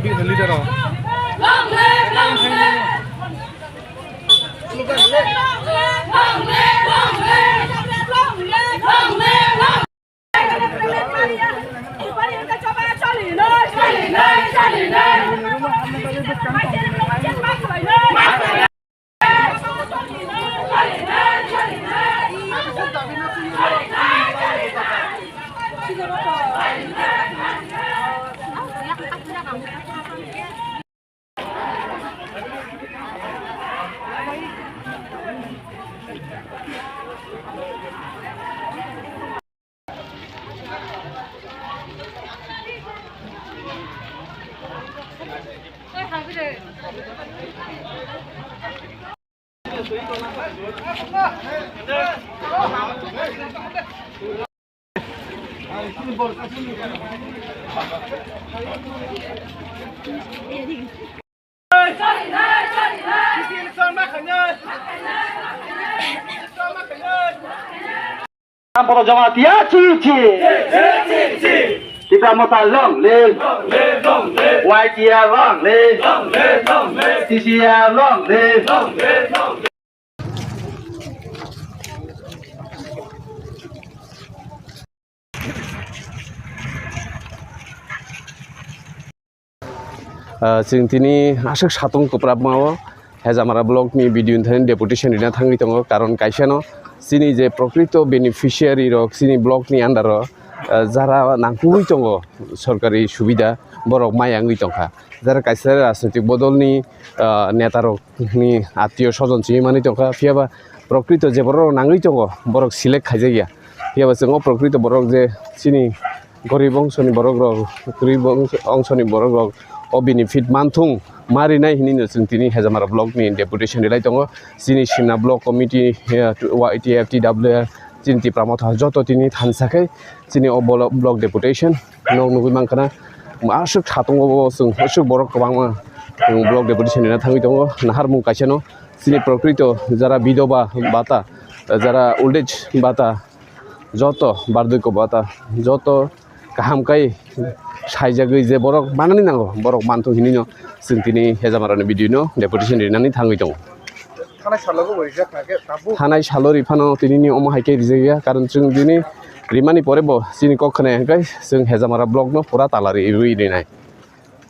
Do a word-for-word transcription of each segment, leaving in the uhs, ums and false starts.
Leader rok. Amparo Jamatia chuchi. Tipra Motha long live. Y T F long live. C C F long live. Ah, chwng tini aswk satung kwprapma o Hejamara block ni B D O ni thani deputation rina thangwi tongo, karon kaisa no chini je prokrito beneficiary rok chini block ni under o, ah, jara nangkukgwi tongo sorkari subida borok maya wngwi tongkha, jara kaisa rajnitik bodol ni, ah, neta rok ni atio sojon chini manwi tongkha, phiya ba prokrito je borok rok nangwi tongo borok select khaijak ya, phiya ba chwng o prokrito borok je chini gorib ongsoni borok rok, gorib ong-, ongsoni borok rok o benefit manthung ma rinai hinwi no chwng tini Hejamara block ni deputation rilai tongo. Chini Simna block committee, eh, Y T F, T W F, chini Tipra Motha joto tini thansa khe chini o bolo-, block deputation nok nugwi mankha na. Aswk satung o bo chwng aswk borok kwbangma, um, block deputation rina thangwi tongo. Naharmung kaisa no chini prokrito jara bidoba bata, jara old age bata, joto bardoi kobata, joto kaham kai saijagwi je borok manani nango, borok manthung hinwi no chwng tini Hejamara ni B D O no deputation rinani thangwi tongo. Thanai salo bo rijak kha khe tabuk. Thanai salo riphano tini ni omo hai khe rijak ya, karon chwng tini rimani pore bo chini kok khna hwnkhe chwng Hejamara block no pura tala riwi rinai.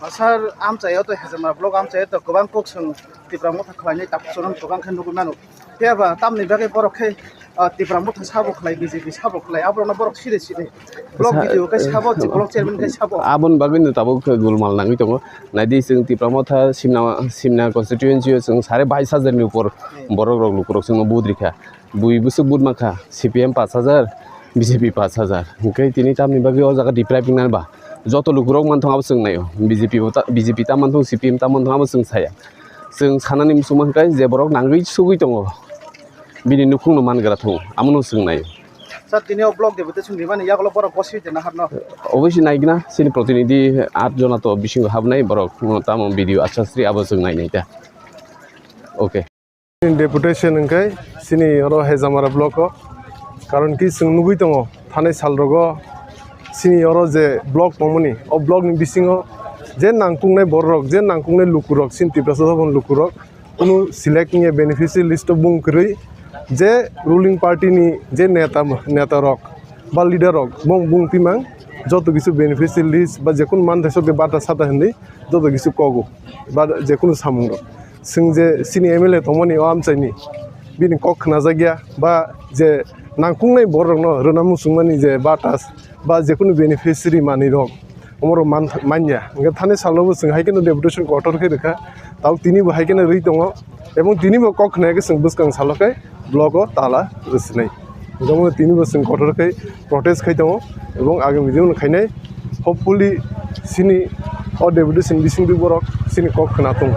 Sir, amchaio to Hejamara block amchaio to kwbang kok chwng Tipra Motha khlainai tabuk chwng kwbang khe nugwi mano. Phiya ba tamni bagwi borok khe, ah, Tipra Motha sabo khlai, B J P sabo khlai, aborokno borok side side. Block Sa-, B D O khe sabo, block chairman khe sabo. Aboni bagwi no tabuk khe gulmal nangwi tongo. Naidi chwng Tipra Motha Simna, Simna constituency o chwng sare bais hajar ni upor Hmm. borok rok lukurok chwngno vote rikha. Bui bwswk vote mankha, C P M pash hajar, B J P pash hajar. Hwnkhe tini tamni bagwi o jaga deprive wngna ba? Joto lukurok manthung abo chwng naio. B J P bo ta, B J P ta manthung, C P M ta manthung abo chwng saya. Chwng sanani muchungma hwnkhe je borok nangwi sugwi tongo, bini nukhungno mangra thung, amono chwng naio. Sir, tini o block deputation rimani yagulo borok goswi de naharno? Obviously naigna, chini protinidhi at jona to bisingo habnai borok, tamo B D O Achasri abo chwng nainai ta. Okay. Deputation hwnkhe chini oro Hejamara block o, karon ki chwng nugwi tongo thanai sal rogo chini oro je block tongmani, o block ni bisingo je nangkuknai borok rok, je nangkuknai lukurok, chini Tiprasa Sabon lukurok kunu select wngya beneficiary list o bung kwrwi, je ruling party ni je neta, neta rok ba leader rok bong bung twimang joto kisu beneficiary list ba jekunu manthai sok de bata sata hinwi joto kisu kogo ba jekunu samung rok. Chwng je chini M L A tongmani o amchaini bini kok khnajakya ba je nangkuknai borok rokno rwna muchungmani je bata ba jekunu beneficiary manwi rok omorok man-, manya. Hwnkhe thani salo bo chwng hai kheno deputation kotor khe rwkha. Tabuk tini bo hai kheno rwi tongo. Ebong tini bo kok khna khe chwng bwskang salo khe block o tala rwchinai. Hwnkhe omo tini bo chwng kotor khe protest khai tongo. Ebong agami din khainai. Hopefully chini o deputation bisingtwi borok chini kok khna tongo.